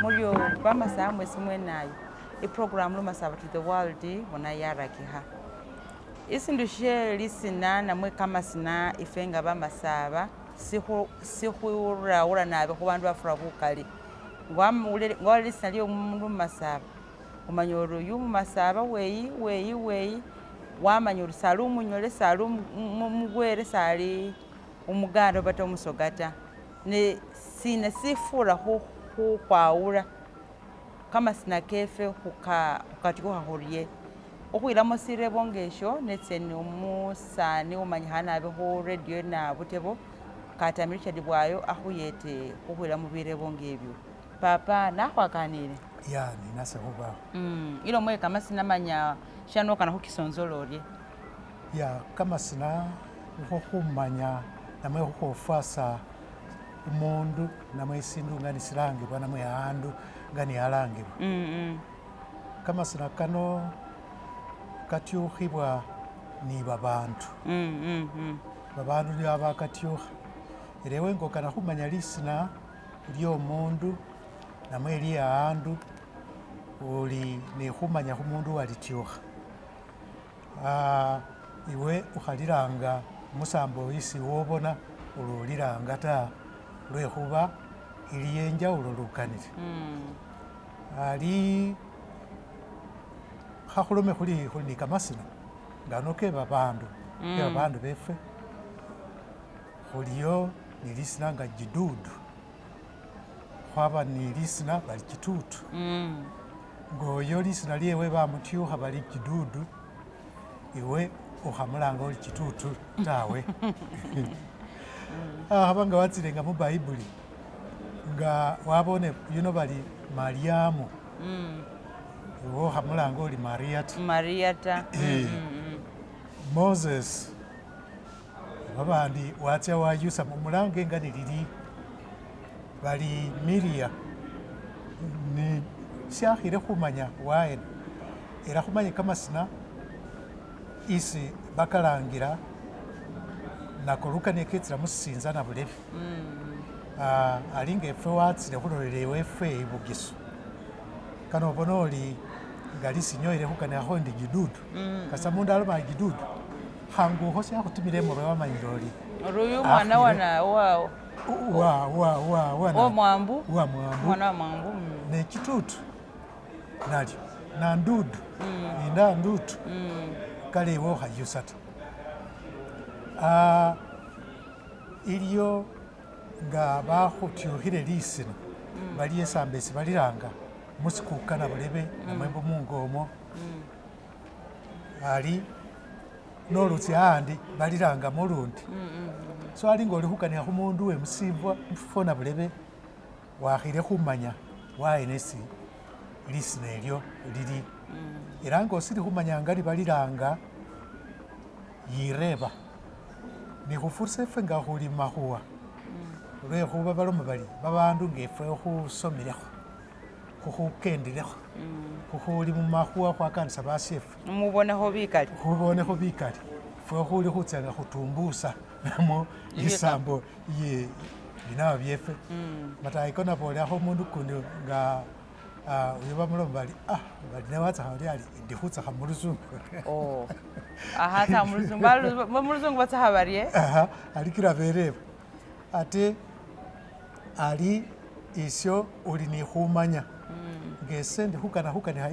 Muryo bamasaaba mwesi mwenayo iprogram Lumasaba to the world bona yarakikha. Isindu she lisina namwe kamasina ifwe nga bamasaaba sikhurawura nabi khubandu bafura bukali. Nga lisina lyo omundu mumasaba omanya ori oyu mumasaba weyi weyi weyi wamanya ori sali umunyole sali umugwere sali umuganda oba ta umusoga ta. Ne sina sifura khukhwawula kamasina kefe khukatyukha khurye. Khukhwilamo sirebo nga esyo netse nomusani umanyikhana nabi khu radio ena Butebo Katami Richard Bwayo akhuyete khukhwilamo birebo nga ebyo. Papa nakhwakanile? Ya ninase khubawo. Ilomo ye kamasina manya shanokana khukisonzola orye? Ya kamasina nikhwo khumanya namwe khukhwofwasa umundu namwe isindu nga nisilangibwa namwe awandu nga nialangibwa. Kamasina kano katyukhibwa ni babandu. Babandu nibo abakatyukha. Ela ewe nga okana khumanya lisina lyomundu namwe lye awandu oli nekhumanya khumundu uwalityukha. Iwe ukhalilanga musambo isi iwe obona ori olilanga taa lwekhuba iliyo enjawulo lukanile. Ali khakhulome khuli khuli ni kamasina ngano ke babandu ke babandu befwe, khuliyo ni lisina nga jidudu, khwaba ni lisina bali chitutu. Ngoyo lisina lyewe bamutyukha bali jidudu, iwe ukhamulanga ori chitutu tawe. Akhaba nga watsile nga mubayibuli nga wabone yuno bali Mariamu, iwe ukhamulanga ori Maria ta. Maria ta. Moses babandi watsa wayusa mumulange nga nilili bali Miria ni syakhile khumanya waena ela khumanye kamasina isi bakalangila nako lukania ketsila musisinza nabulebe. Ali nga efwe watsile khulolela ewefwe ibugisu kano obona oli nga lisinyoyile khukanikhakho ndi jidudu kasa mundu aloma ari jidudu khangu ukho syakhutimile imurwe wamanyile ori Ori oyu omwana wana wa wa wa wa wa mwambu wa mwambu omwana wa mwambu. Ne chitutu nalyo nandudu ninda ndutu kale iwe okhayusa ta. Iliyo nga bakhutyukhile lisina bali esambo esi balilanga musikuka nabulebe namwe mungo omwo ali nolutsi ahandi balilanga mulundi. So ali nga oli khukanikha khumundu we musifwa mufwo nabulebe wakhile khumanya waena esi lisina elyo lili. Ela nga osili khumanya nga libalilanga yireba nekhufurisa efwe nga khuli mumakhuwa lwekhuba baloma bali babandu nga efwe khusomilekho khukhukendelekho khukhuli mumakhuwa khwakanisa basyefwe. Mubonekho bikali. Khubonekho bikali efwe khuli khutsa nga khutumbusa mo isambo ye binaba byefwe. Matayi ko nabolelakho omundu kundi nga oyo bamuloma bali bali newatsakha ori ali ndi khutsakha muluzungu. Akhatsakha muluzungu muluzungu batsakha barye? Ali kila bereba ate ali isyo uli nikhumanya ngese ndi khukana khukanikha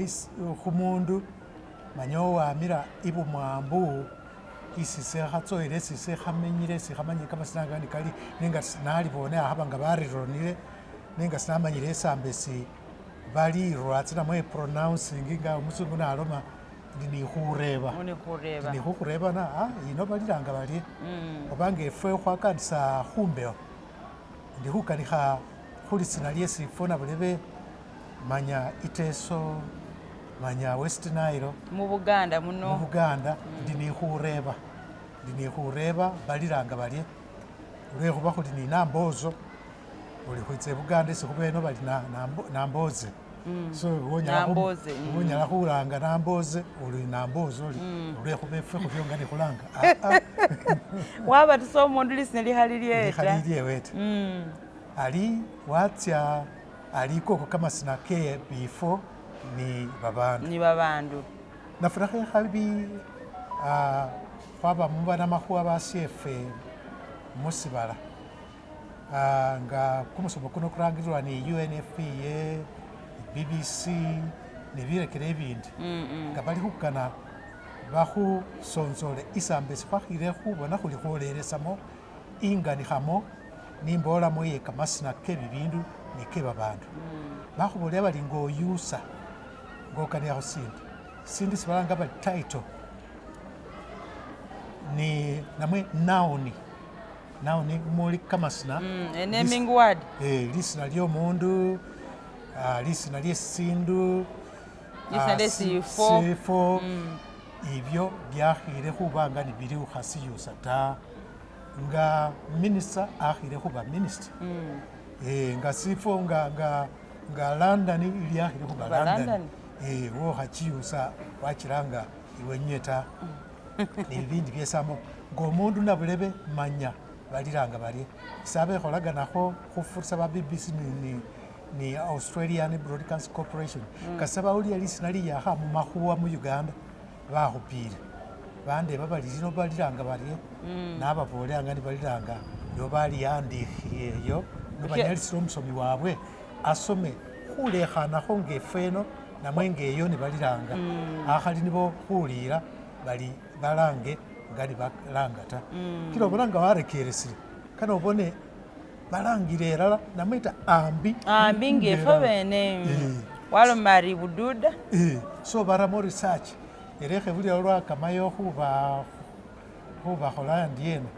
khumundu manya owamila ibumwambu isi sekhatsoyele isi sekhamenyile isi khamanyile kamasina kandi kali nenga nalibone akhaba nga barironile nenga sinamanyile esambo esi balirwa namwe pronouncing nga omusungu naloma ndi nikhureba. Nikhureba. Nikhukhurebana ino balilanga barye obanga efwe khwakanisa khumbewo ndi khukanikha khulisina lyesifwo nabulebe manya Iteso manya West Nile mubuganda muno mubuganda ndi nikhureba balilanga barye lwekhuba khuli ni nambozo oli khwitsa ebuganda esi khubeno bali namboze. So wonyala Namboze, wonyala khulanga Namboze uli Namboze uli olwekhuba efwe khuryo nga nekhulanga Ah, ah, Wabatisa omundu lisina likhali lyewe likhali ta. lyewe ta. Ali watsya ali ikoko kamasina ke bifo ni babandu. Ni babandu. Nafurakho ikhabi khwaba mubanamakhuwa basyefe musibala nga kumusomo kuno kurangirirwa ni UNFPA, BBC nebirekere ibindi nga bali khukana bakhusonsole isambo esi khwakhile khubona khuli khwoleresamo inganikhamo nimbolamo iye kamasina kebibindu ni kebabandu. Bakhubolela bali ngoyusa ngokanikha khusindu sindu isi balanga bari title ni namwe noun, noun muli kamasina A naming word. Lisina lyomundu, lisina lyesindu, Lisina lyesifo. Sifo ibyo byakhile khuba nga nebili ukhasiyusa ta nga minister akhile khuba minister nga sifo nga nga nga London ilyakhile khuba Khuba London, London. Wokhachiyusa wachilanga iwenye ta nebibindi byesamo ngomundu nabulebe manya balilanga barye isabe ekholaganakho khufursa ba BBC ni Australian Broadcast Corporation kasa bawulila lisina liyakha mumakhuwa mu Uganda bakhupile bandeba bali lino balilanga barye nababolelanga nibalilanga nibo baliandikhileyo nobanyalisile omusomi wabwe asome khulekhanakho ngefwe eno namwe ngeyo nibalilanga akhali nibo khulila bali balange nga nibalanga ta kila obona nga warekeresile kana obone balangile elala namwe ta ambi Ambi ngefwe bene. Waloma ari bududa. So baramo research erekhe bulila lwakamayo khuba khubakhola andyena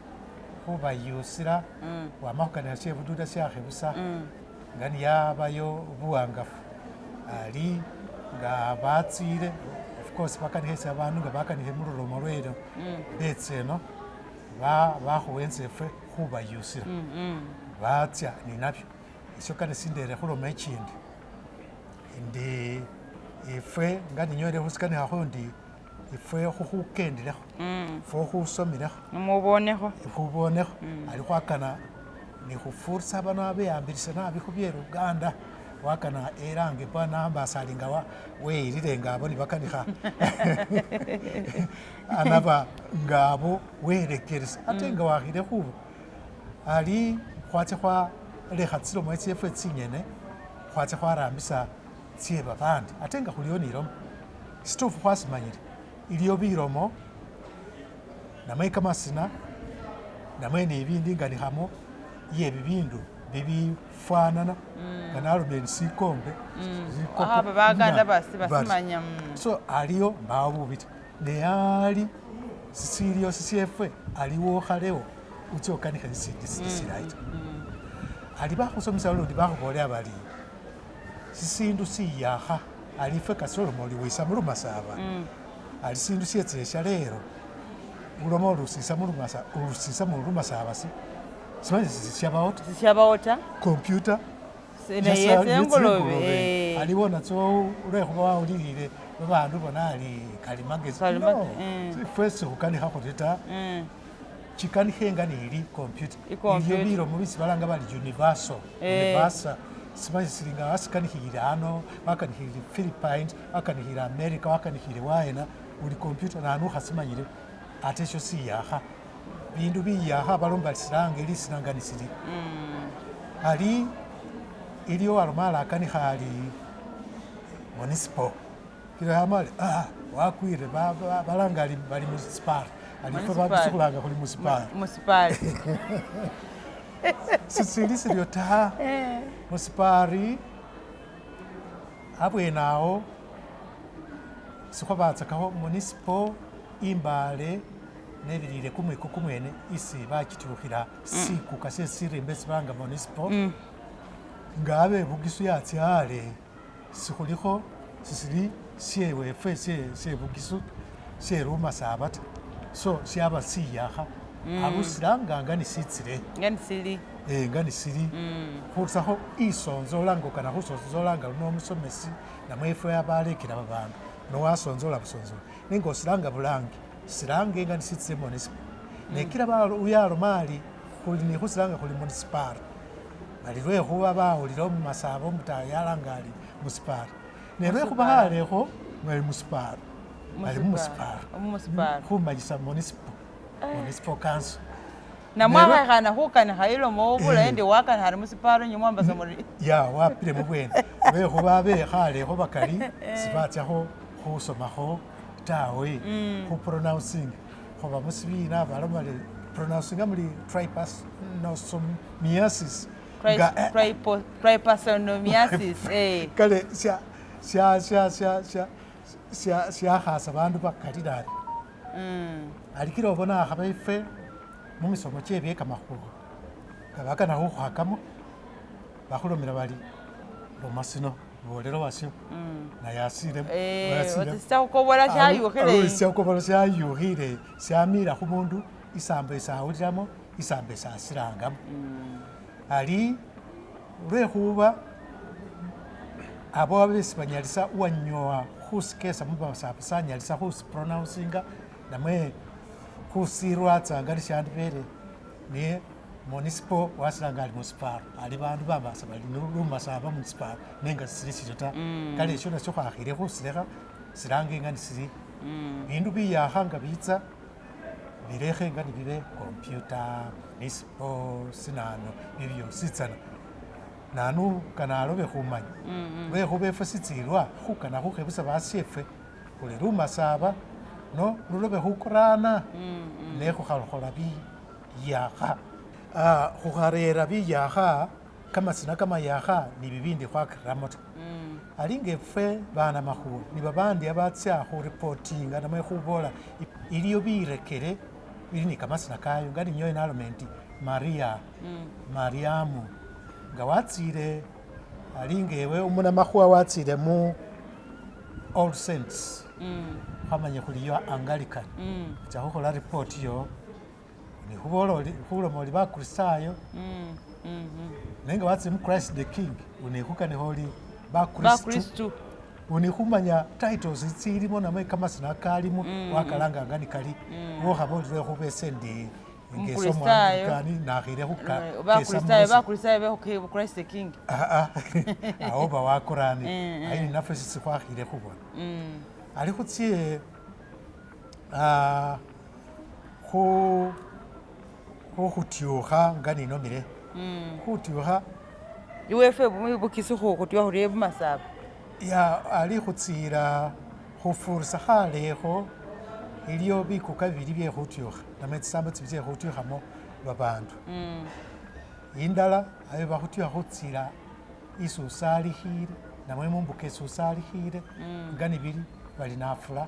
khubayusila wama khukanikha shebududa shakhebusa nga niyabayo buwangafu ali nga batsile of course bakanikhe abandu nga bakanikhe mululomo lweno betsa eno bakhuwenza efwe khubayusila batsya ninabyo esyo kane sindere khuloma echindi indi ifwe nga ninywele khusikanikhakho ndi ifwe khukhukendilekho ifwe khusomilekho Mubonekho. Khubonekho ali khwakana nikhufursa bano beyambilisya nabi khubye Uganda wakana elange bwana ambasali nga weyilile nga abo nibakanikha anaba nga abo werekeresya ate nga wakhile khuba ali khwatsa khwalekha tsilomo tsyefwe tsinyene khwatsa khwarambisa tsye babandi ate nga khuliyo nilomo situfu khwasimanyile iliyo bilomo namwe kamasina namwe nebindi nganikhamo iye bibindu bibifwanana nga nalomile ni sikombe sikopo Aba baganda basi bari. basimanya. So aliyo mbawo bubi ta ne ali sisiliyo sisyefwe aliwo okhalewo utsa okanikha sisindi sili silayi ta ali bakhusomesa lundi bakhubolela bali sisindu siyakha ali ifwe kasoloma oli wisa mulumasaba ali sindu syetsile shalelo uloma ori usisa mulumasa olusisa mulumasaba si simanye sisyabawo ta Sisyabawo ta. Computer Neyetse engolobe. Aliwo natso lwekhuba wawulilile babandu bona ali kalimagezi Kalimagezi, no fwesi khukanikha khuri ta chikanikhe nga nili computer I-computer. iliyo bilomo bisi balanga bali universal universal simanye silinga wasikanikhile ano wakanikhile Philippines wakanikhile America wakanikhile waena uli computer nanu khasimanyile ate esyo siyakha bindu biyakha balomba silange lisina nga nisili ali iliyo waloma alakanikha ali municipal kila yama ali wakwire balanga ali bali municipal ali fwe Municipal. bakusukhulanga khuli municipal Musipali. sisili silyo ta musipari abwenawo sikhwabatsakakho municipal imbale nebilile kumwiko kumwene isi bachityukhila sikuka she sirimba esi balanga municipal nga abe bugisu yatsya ale sikhulikho sisili syewefwe sye bugisu syelumasaba ta so syaba siyakha alusilanga nga nisitsile Nga nisili. Nga nisili khurusakho isonzola nga okana khusonzola nga luno omusomesi namwe efwe abalekela babandu nowasonzola busonzola nenga osilanga bulangi silange nga nisitsile munisipo nekila uyo aloma ali khuli nikhusilanga khuli munisipari bali lwekhuba bawulila omumasaba omutayi alanga ali musipari nelwekhuba khalekho bali musipari bali mumusipari khumanyisa municipal municipal council. Namwakhekhana khukanikha ilomo bulayi ndi wakanikha ari musiparo inywe mwambasa muri ya wapile mubwene lwekhuba bekhalekho bakali sibatsyakho khusomakho tawe khupronouncing khoba musibina baloma bari pronouncing muli trypanosomiasis trypanosomiasis kale syakhasa bandu bakali nabi. Alikila obona akhaba ifwe mumisomo kyebye kamakhuwa kabakana khukhwakamo bakhulomela bari loma sino bolele wasyo naye asilemo otsisya syayukhile syamila khumundu isambo esawulilamo isambo esasilangamo. Ali lwekhuba abo besi banyalisa uwanyowa khusikesa mumasaba sanyalisa khusipronouncinga namwe khusirwatsanga nishandibele niye municipal wasilanga ali musiparo ali bandu bambasa bali lumasaba municipal nenga sisili siryo ta. Kale esyo nasyo khwakhile khusilekha silange nga nisili bindu biyakha nga bitsa bilekhe nga nibibe computer municipal sinano bibyositsana nanu kana alobe khumanya lwekhuba efwe sitsilwa khukana khukhebusa basyefwe khuli lumasaba no lulobe khukorana nekhukhalakhola biyakha. Khukharera biyakha kamasina kamayakha nibibindi khwakiramo ta. Ali nga efwe bana makhuwa ni babandi abatsya khuripotinga namwe khubola iliyo birekere bili ni kamasina kayo nga ninyowe naloma endi Maria Mariamu nga watsile ali nga ewe umunamakhuwa watsile mu All Saints khwamanya khuliyo Anglican ucha khukhola report yo nikhubola khuloma oli bakristayo nenga watsile mu Christ the King unikhukanikha oli bakristu unikhumanya titles tsilimo namwe kamasina kalimo wakalanga nga nikali wokhaba oli lwekhuba ese ndi Umukristayo nakhile bakristayo bekhu Christ the King awo bawakorani ayi nafwe sisi khwakhile khubona. Ali khutsye khutyukha nga ninomile khutyukha iwefwe bukisi khutyukha khurie bumasaba ya ali khutsila khufurisa khalekho iliyo bikuka bibili bye khutyukha namwe tsisambo tsibili tsye khutyukhamo babandu. Indala abe bakhutyukha khutsila isi usalikhile namwe mumbuka isi usalikhile nga nibili bali nafula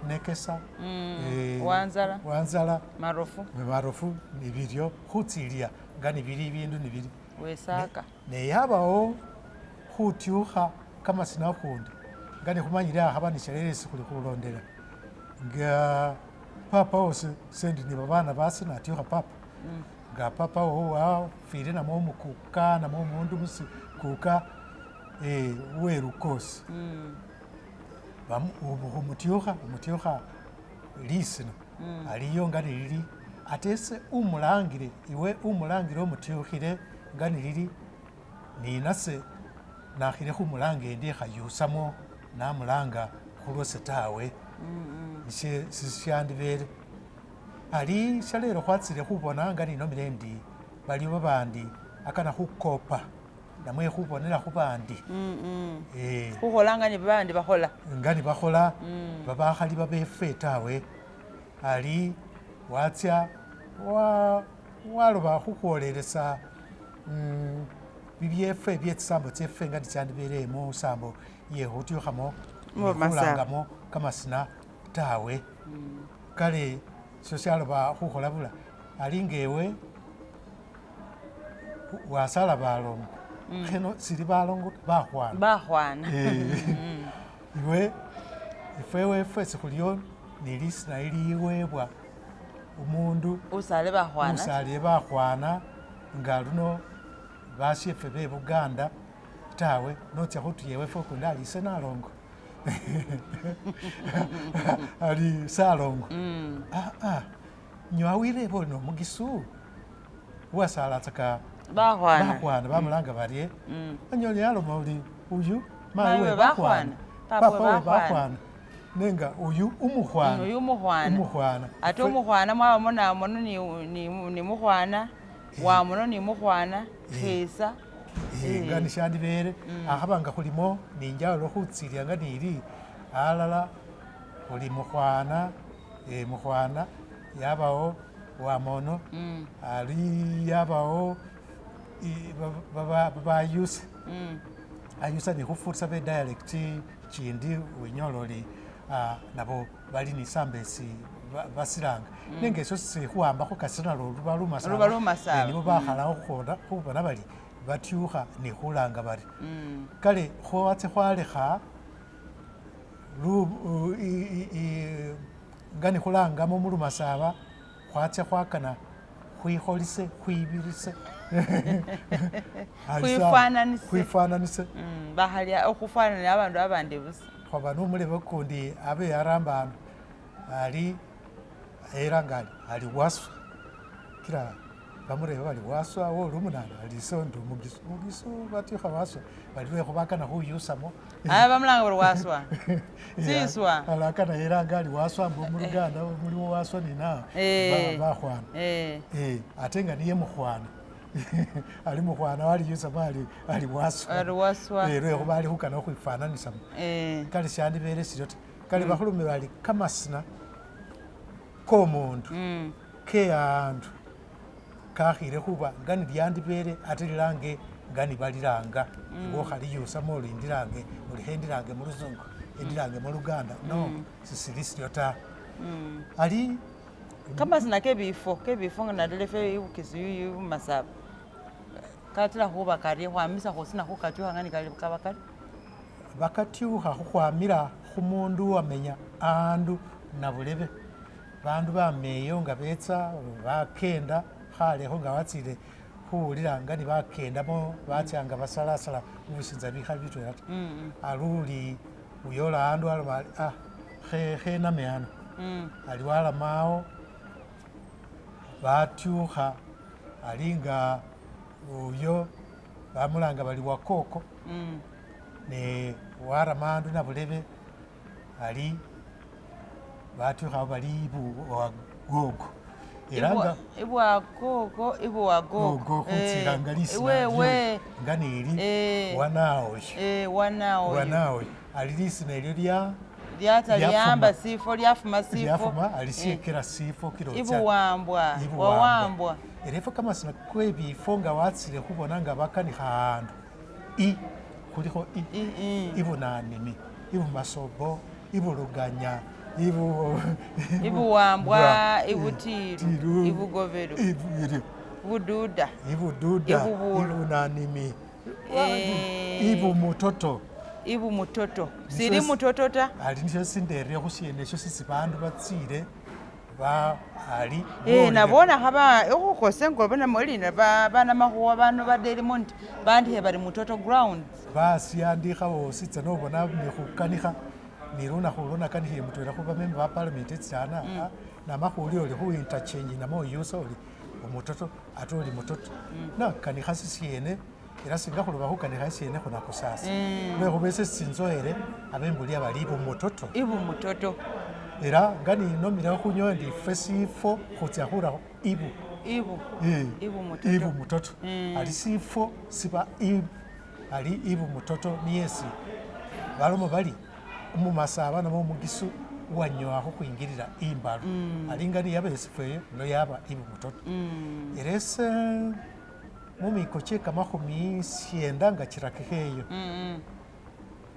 nekesa wanzala marofu nibilyo khutsilya nga nibili bindu nibili wesaka neyabawo khutyukha kamasina khundi nga nikhumanyile akhaba nishalelesi khuli khulondela nga papa wose sendi ni babana base natyukha papa nga papa wo wafwile namwe omukuka namwe omundu musikuka welukosi khumutyukha umutyukha lisina aliyo nga nilili ate ese umulangile iwe umulangile omutyukhile nga nilili ninase nakhile khumulanga endi khayusamo namulanga khulwose tawe sishandibele. Ali shalelo khwatsile khubona nga ninomile endi baliyo babandi akana khukopa namwe khubonela khubandi khukhola nga nibabandi bakhola nga nibakhola babakhali babefwe tawe. Ali watsya waloba khukhwolelesa bibyefwe byetsisambo tsyefwe nga nitsyandibele musambo yekhutyukhamo khulangamo kamasina tawe. Kale syo syaloba khukhola bula. Ali nga ewe wasala balongo kheno sili balongo bakhwana iwe ifwe wefwe sikhuliyo nilisina iliwebwa umundu usale bakhwana Nga luno basyefe be Buganda tawe, nocha khutuya ewefwe ukundi ali ise nalongo ali salongo nyowa wirebe oli nomugisu wasalatsaka Bakhwana. Bakhwana bamulanga barye anyola yaloma uli uyu Mayi mayi we we bakhwana bakhwana, papa papa we we bakhwana. bakhwana nenga uyu umukhwana Uyu umukhwana. Umukhwana. Ate umukhwana mwabamo namono ni mukhwana wamono ni mukhwana khisa. Nga nishandibere akhabanga khulimo ninjawulo khutsilya nga nili alala khuli mukhwana mukhwana yabawo wamono ali yabawo babayusa ayusa nikhufurisa be dialect chindi winyola oli nabo bali nisambesi basilanga nenga esyo sikhuwambakho kasina luba lumasaba Luba lumasaba. Nibo bakhalawo khukhola khubona bali batyukha nikhulanga bari kale khwatsa khwalekha nga nikhulangamo mulumasaba khwatsa khwakana khwikholise khwibirise Khwifwananise. Khwifwananise. Bakhalya okhufwanana abandu abandi busa. Khwaba nomulebe ukundi abe aramba ano ali elanga ali ali waswa kila bamureba bali waswa woli umunana ali ise ndi omugisu mugisu batyukha waswa bali lwekhuba akana khuyusamo. Aya bamulanga bari waswa siswa. Alakana elanga ali waswa mbu muluganda muliwo waswa nina bakhwana ate nga niye mukhwana ali mukhwana waliyusamo ali ali waswa. Ali waswa. Lwekhuba ali khukana khukhwifananisamo kale shandibele siryo ta kale bakhulume bali kamasina komundu ke andu kakhile khuba nga nilyandibele ate lilange nga nibalilanga iwe okhaliyusamo oli ndilange oli khendilange muluzungu endilange muluganda no sisili siryo ta ali. Kamasina kebifo nga nadala efe ibukisi mumasaba katila khuba karye khwamisa khosina khukatyukha nga nikali kaba kari. Bakatyukha khukhwamila khumundu wamenya andu nabulebe bandu bameyo nga betsa bakenda khalekho nga watsile khuwulila nga nibakendamo batsyanga basalasala mubisinza bikhali bitwela ta aluli uyola andu aloma ali khename ano ali walamawo batyukha ali nga uyo bamulanga bali wakoko ne warama andu nabulebe ali batyukha bali ibu wagogo era nga Ibwagogo ibwagogo. Gogo khutsilanga lisina wewe nga nili wanawoyo. Wanawoyo. Wanawoyo ali lisina elyo lya lyata lyafuma. Lyamba sifo lyafuma sifo. Lyafuma ali syekela sifo kila otya Ibuwambwa wawambwa. Era efo kamasina kebifo nga watsile khubona nga bakanikha awandu i khulikho i ibunanimi ibumasobo ibuluganya ibu Ibuwambwa ibutilu Tilu. Ibugobelo Ibiryo bududa ibududa Ibubulu. Ibunanimi ibumutoto. Ibumutoto sili mutoto ta. Ali nisho sinderere khusyene esyo sisi bandu batsile ba ali bolile. Nabona khaba ekhukhose ngolobona molina banamakhuwa bano ba Daily Monitor bandikhe bari mutoto grounds. Basiandikha wosi tsa nobona nekhukanikha nilunakhu olwo nakanikhile mutwela khuba member ba parliament etsana namakhuli oli khu interchange namo oyusa oli omutoto ate oli mutoto nakanikha sisyene era singa khuloba khukanikha sisyene khunakusasa lwekhuba ese sinzoyele abe mbulya bali ibumutoto. Ibumutoto. Era nga ninomile khunyola ndi ifwe sifo khutsya khurakho ibu. Ibu. Ibu mutoto. Ibu mutoto ali sifo siba ibu ali ibu mutoto niyesi balomo bali umumasaba namo omugisu uwanyowa khukhwingilila imbalu ali nga niyaba esifo eyo no yaba ibu mutoto era ese mumiko kye 90 nga kirakikho eyo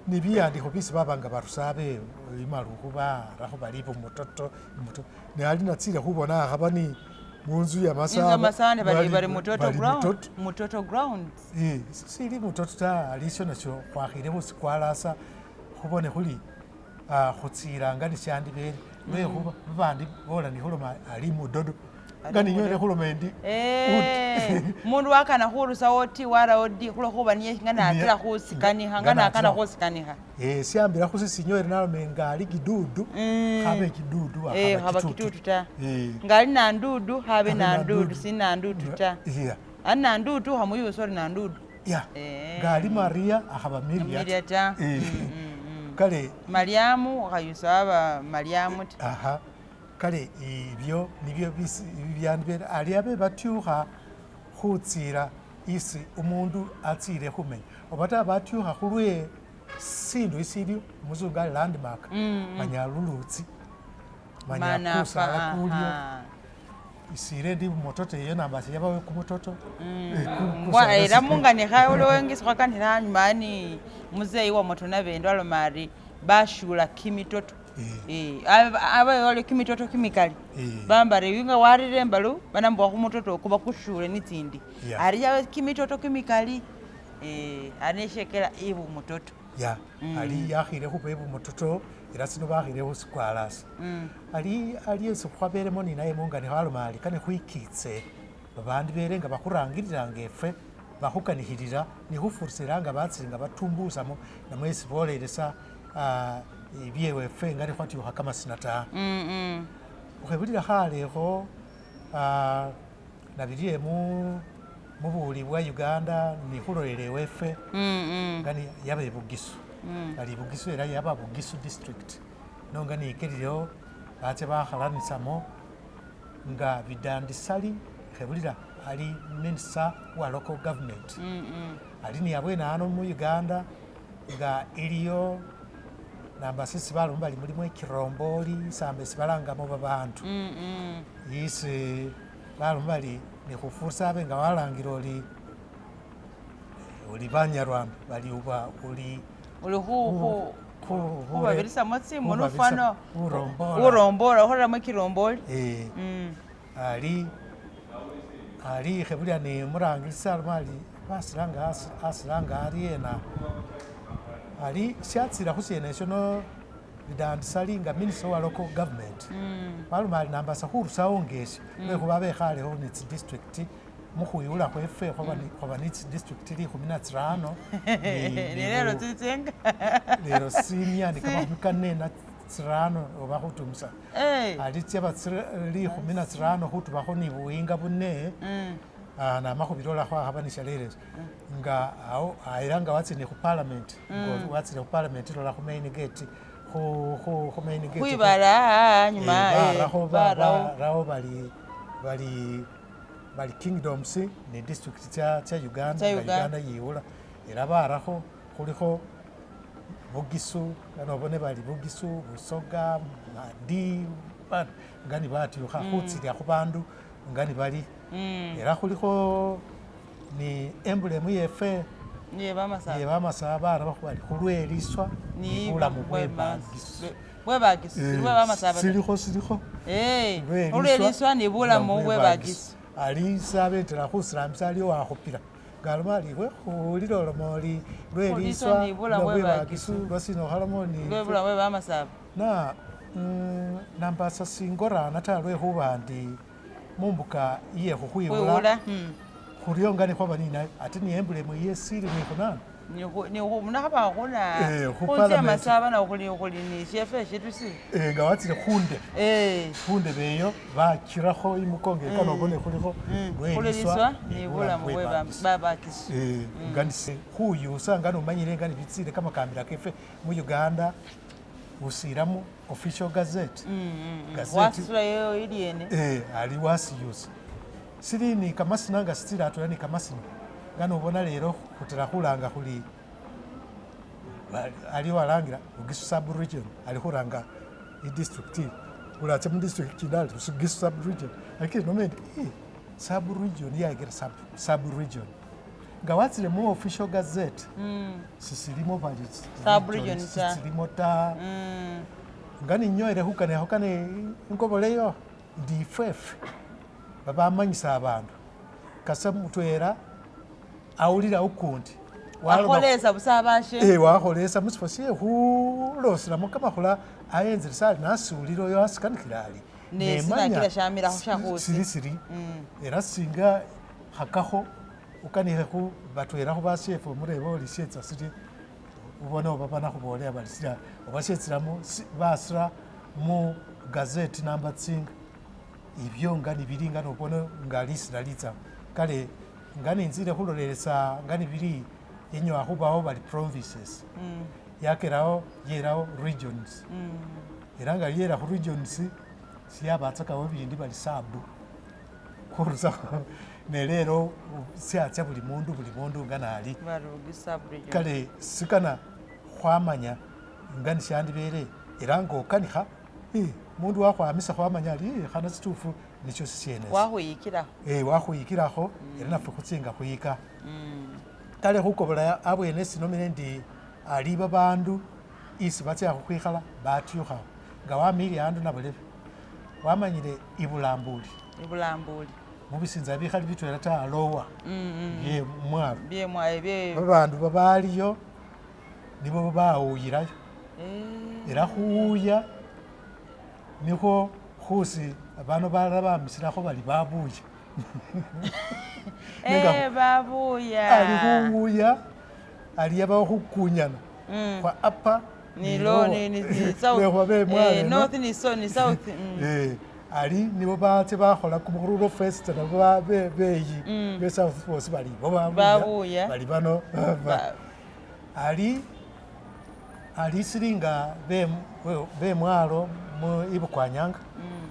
nibiandikho bisi baba nga barusa be imalukhu barakho bali ibu mutoto mutoto ne ali natsile khubona akhaba ni munzu ya Inzu masaba masane bali bari mutoto bali ground mutoto. Mutoto grounds. Sili mutoto ta alisyo nasyo khwakhile khusikwalasa khubone khuli khutsilanga nishandibele lwekhuba babandi bola nikhuloma ali mudodo. Nga ninyoele khuloma endi Mundu wakana khurusawo T warawo D khulwekhuba niye nga natila khusikanikha nga nakana khusikanikha. Syambila khusisinyoele naloma nga ali kidudu khabe kidudu akhaba kitutu ta, nga ali nandudu khabe nandudu si nandutu ta, ali nandutu khamuyusa ori nandudu. Nga ali Maria akhaba Miria ta. Kale Mariamu khayusa waba Mariamu ta. Kale ibyo nibyo bibyandu byene ali abe batyukha khutsila isi umundu atsile khumenya obata batyukha khulwe sindu isiliwo umuzungu ali landmark manya lulutsi manya kusala kulyo isile ndi mutoto eyo nambasa yabawe kumutoto. Era munganikha uliwo ingisi khwakanila anyuma ani muzeyi wa moto nabendo aloma ari bashula kimitoto. Abaye waliwo kimitoto kimikali bambara eyo nga warire embalu banambowa khumutoto okwo bakushule nitsindi ari yawe kimitoto kimikali ari neshekela ibu mutoto. Ali yakhile khuba ibu mutoto era sino bakhile khusikwalasa. Ali ali esi khwabelemo ninaye munganikho aloma ari kane khwikitse babandu bele nga bakhurangililanga efwe bakhukanikhilila nikhufurisira nga batsile nga batumbusamo namwe esi bolelesa byewefwe nga nikhwatyukha kamasina ta. Ukhebulila khalekho nabirire mubuli bwa Uganda nikhulolele ewefwe nga yaba Bugisu. Ali Bugisu era yaba Bugisu district. Nonga nikelilewo batsa bakhalanisamo nga Bidandi Ssali khebulila ali minister wa local government. Ali ni abwene ano mu Uganda nga iliyo namba sisi baloma bali mulimo ekiromboli isamba esi balangamo babandu. Isi baloma bali nikhufursa abe nga walangila oli Banyarwanda bali uba uli uli khubabirisamo tsimoni fwana khurombola khureramo kiromboli. Ali ali khebulila ne murangilisi aloma ali basilanga asilanga ariena ali syatsila khusyene esyo no Bidandi Ssali nga minister wa local government baloma ali nambasa khurusawo ngesyo lwekhuba bekhalekho ni tsidistrict mukhwiwula khwefwe khwaba ni tsidistrict 15 lero tsitsenga lero simia ni 45 oba khutumisa ali tsyaba 15 khutubakho ni buwinga bune namakhubilola khwakhabanisha lelo nga awo era nga watsile khu parliament watsile khu parliament lola khu main gate khu main gate khwibala anyuma barawo bali bali bali kingdoms ni district tsa Uganda Uganda yiwula era barakho khulikho Bugisu kanobone bali Bugisu Busoga Madi nga ni batyukha khutsilya khubandu nga ni bali era khulikho ni emblem yefe niye bamasaba bara bakhubali khulweliswa ni bulamu bwe Bagisu bwe Bagisu bwe bamasaba silikho silikho khulweliswa ni bulamu bwe Bagisu ali sabetela khusirambisa aliwo wakhupila ngaloma ali khulilolomo oli lweliswa ni bulamu bwe Bagisu lwasina okhalamo ni lwe bulamu bwe bamasaba na nambasa singorana ta lwekhuba ndi mumbuka iye khukhwiwula khulio nga nikhwaba ninayo ate ni emblem iye sili nikhunana nakhaba khuna khunsi amasaba nakhuli khuli ni shefe shitusi nga watsile khundebe khundebe eyo bakirakho imukongo ekanobone khulikho lweliswa ni bulamu bwe Bagisu nga nise khuyusa nga nomanyile nga nibitsile kamakambila kefe mu Uganda usiramo official gazette wasulayo iliene ali wasiyusa sili ni kamasina nga sitsila atwela ni kamasina nga nobona lero khutela khulanga khuli ali walangira Bugisu sub region ali khuranga i district ulatse mu district kindali Bugisu sub region lakini nomendi sub region yaigera sub region nga watsile mu official gazette sisilimo bali sub region sisilimo ta nga ninyoele khukanikho kane ingoboleyo ndi ifwefe babamanyisa abandu kasa mutwela awulila ukundi wakholesa busa abashe wakholesa musifo sie khuloselamo kamakhula ayenzelesa ali nasiwulila oyo asikanikila ali Nemanya Nesinakila shamilakho shakhusi. Sili siri era singa khakakho ukanikhe khu batwela khubasyefe omurebe oli syetsa sirye ubone oba banakhubolela bari sila oba syetsilamo basira mu gazeti namba tsinga ibyo nga nibili nga nobone nga lisina litsa kale nga ninzile khulolelesa nga nibili inyowa khubawo bali provinces yakelawo yelawo regions era nga lyela khu regions syabatsakawo bindi bali sub khurusakho nelelo syatsa buli mundu nga nali Barugi sub-region. Kale sikana khwamanya nga nishandibele era nga okanikha mundu wakhwamisa khwamanya ali khana situfu nisyo sisyenesi Wakhwiyikilakho. Wakhwiyikilakho era nafwe khutsinga khwiyika kale khukobola abwene sinomile ndi ali babandu isi batsa khukhwikhala batyukhakho nga wamile andu nabulebe wamanyile ibulambuli Ibulambuli. Mubisinza bikhali bitwela taa lowa bye mwalo Bye mwaye bye. Babandu babaliyo nibo bawuyilayo era khuwuya nikhwo khusi bano balala bamisilakho bali babuya. Nenga Babuya. Ali khuwuya ali yabawo khukunyana khwa upper Ni ni low lower. ni south. Lwekhuba bemwalo eno. North ni so ni south. Ali nibo batse bakhola kumukhururo festa nabo beyi be south bosi bali bo Babuya. babuya bali bano ali ali silinga bemwalo mu ibukwanyanga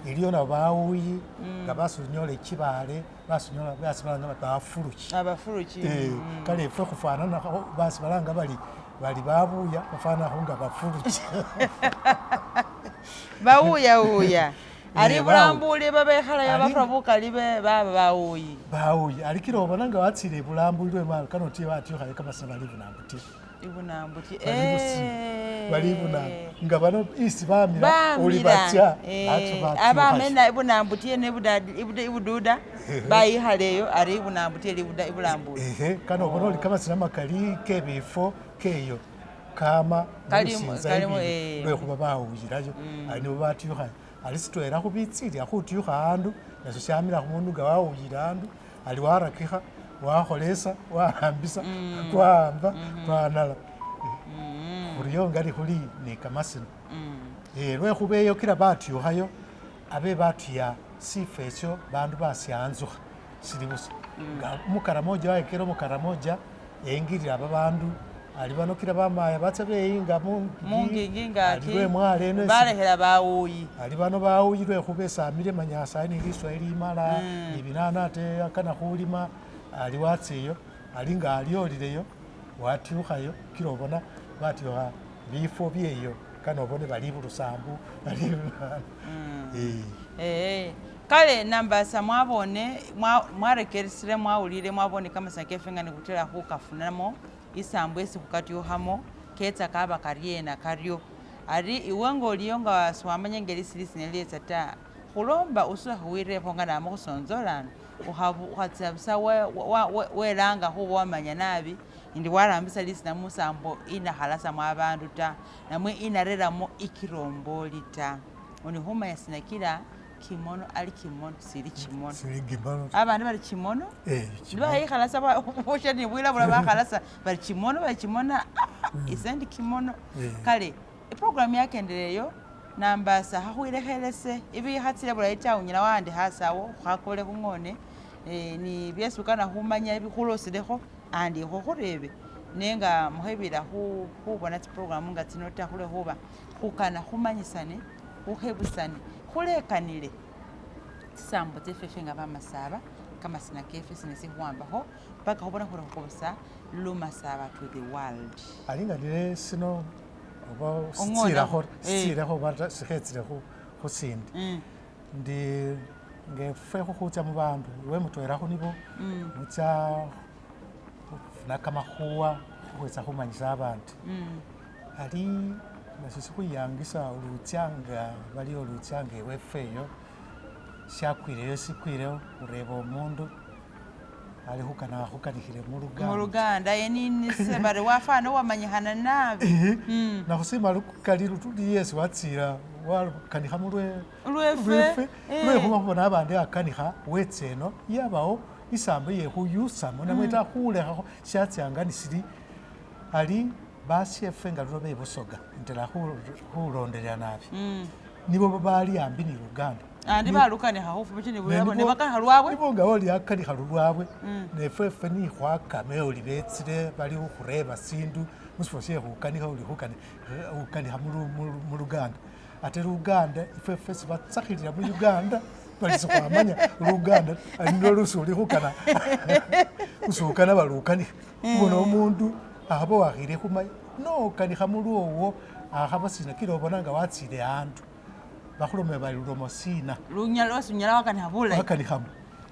iliyo nabo bawuyi nga basunyola chibale basunyola basi balanga bati bafuruki. Abafuruki. Kale efwe khufananakho basi balanga bali bali babuya bafanakho nga bafuruki. Bawuyawuya. Ali bulambuli babekhalayo Ali- bafura bukali baba bawuyi. Bawuyi ali kila obona nga watsile bulambuli lwemwalo kano tiye batyukhayo kamasina bali bunambuti. Ibunambuti. Bali busi bali bunambu nga bano isi bamila uli Bamila. batya batyo batyukhayo. Abamena ibunambuti ene ibududa bayikhaleyo ari ibunambuti eri ibulambuli. Ehe kano obona oli kamasina makali kebifo keyo kama Kalimu- mubisinza kalimu, ibili lwekhuba bawuyilayo ali nibo batyukhayo ali sitwela khubitsilila khutyukha andu nasyo syamila khumundu nga wawuyile andu ali warakikha wakholesa wahambisa kwahamba kwanala khuriyo ngali khuli nekamasina lwekhuba eyo kila batyukhayo abe batuya sifo esyo bandu basyanzukha sili busa nga mukaramoja wayekele mukaramoja engilila babandu ali bano kila bamaya batsa beyinga Mungingi ngaki. ali lwemwalo eno Balekhela bawuyi. ali bano bawuyi lwekhuba esamile manya sayi ni liswa limala nibinana ate akana khulima ali watseyo ali nga aliolileyo watyukhayo kila obona batyukha bifo byeyo kana obone bali bulusambu bali Kale nambasa mwabone mwarekeresile mwawulile mwabone kamasina kefe nga nikutela khukafunamo isambu esi khukatyukhamo ketsa kaba karyena karyo ari iwe ngoliyo nga siwamanya ngeli sili sinelyetsa ta khulomba usukhe wirekho nga nama khusonzolana ukhatsa busa welanga khuba wamanya nabi indi warambisa lisina musambo inakhalasamo abandu ta namwe inareramo ikiromboli ta oni khumanya sina kila kimono ali kimono sili kimono sili kimono abandu bali kimono nibayikhalasa bosha nibwilabula bakhalasa bali kimono bali kimono ise ndi kimono kale iprogramu yakendeleyo nambasa khakhwilekhelese ibikhatsile bulayi taa unyala wawandikha asawo khakole khungone ni byesi ukana khumanya khulosilekho andi khukhurebe nenga mukhebila khubona tsiprogramu nga tsino ta khulwekhuba khukana khumanyisane khukhebusane khulekanile tsisambo tsefefe nga bamasaba kamasina kefe sine sikhuwambakho paka khubona khuri khukobosa lumasaba to the world. Ali nga nile sino oba Ong'ona. sitsilakho oba sikhetsile khusindi ndi ngefwe khukhutsa mubandu iwe mutwela khunibo mutsa khufuna kamakhuwa khukhwetsa khumanyisa abandu ali nasyo sikhwiyangisa olutsa nga bali olutsa nga eweffe eyo syakwileyo sikwileyo khureba omundu Ali khukana khukanikhile muluganda. Muluganda yeninise bari wafana wamanyikhana nabi. Nakhusima lukali lutuli yesi watsila wakanikha mulwe Lwefe. lwefe lwekhuba khubona abandi akanikha wetsa eno yabawo isambo yekhuyusamo namwe ta khulekhakho shatsyanga nisili ali basyefe nga luno bebusoga ntela khulondelela nabi nibo babali ambi ni Luganda. Andi balukanikha khufuma chini ne bakanikha lwabwe. Nibo nga oli akanikha lulwabwe nefwefe nikhwakame oli betsile bali khureba sindu musifo she khukanikha oli khukanikha muluganda ate Luganda ifwefwe sibatsakhilila mu Uganda bali sikhwamanya Luganda ali nilwo lusuli khukana usukana balukanikha ubona omundu akhaba wakhile khumanya nokanikha mulwowo akhaba sina kila obona nga watsile andu bakhulome bali lulomo sina Lunyala wasi unyala wakanikha bulayi. Wakanikhamo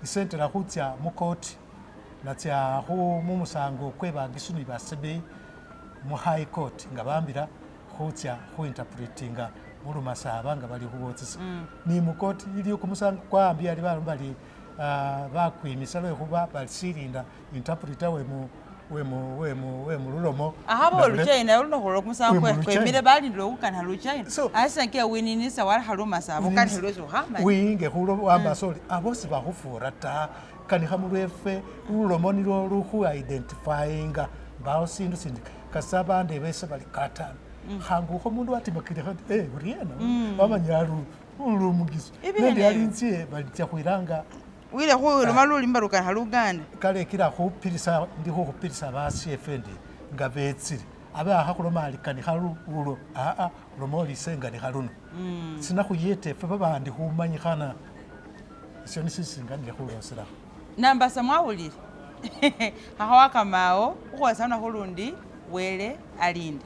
ise ntela khutsya mukoti natsya mumusango kwe bagisu ni basebei mu high court nga bambila khutsya khuinterpretinga mulumasaba nga bali khuwotsesa ni mukoti iliyo kumusango kwambi ali baloma bali bakwimisa lwekhuba bali silinda interpreter wemu lulomo. Akhaba oluchina luno khulwa kumusango kwemile balindile khukanikha luchina. So- Asa wininisa walekha lumasaba ukanikhe lwesi ukhamanya. Wiyinge khulo wambasa oli abo sibakhufura ta kanikha mulwefe lulomo nilwo lukhu identifyinga mbawo sindu sindi kasa abandu bese bali katano khangukho mundu watimakilekho uriena wamanya lumugiso Ibene nendi ali nzie balitsa khwilanga. Wile khuloma lulimi balukanikha luganda. Kale kila khupilisa ndi khukhupilisa basyefe ndi nga betsile abe akhakhuloma ali kanikha lulo aa loma oli ise nganikha luno sina khuyeta efwe babandi khumanyikhana esyo nisisinganile khuloselakho. Nambasa mwawulile khakhawakamao khukhwesa lunakhu lundi wele alinde.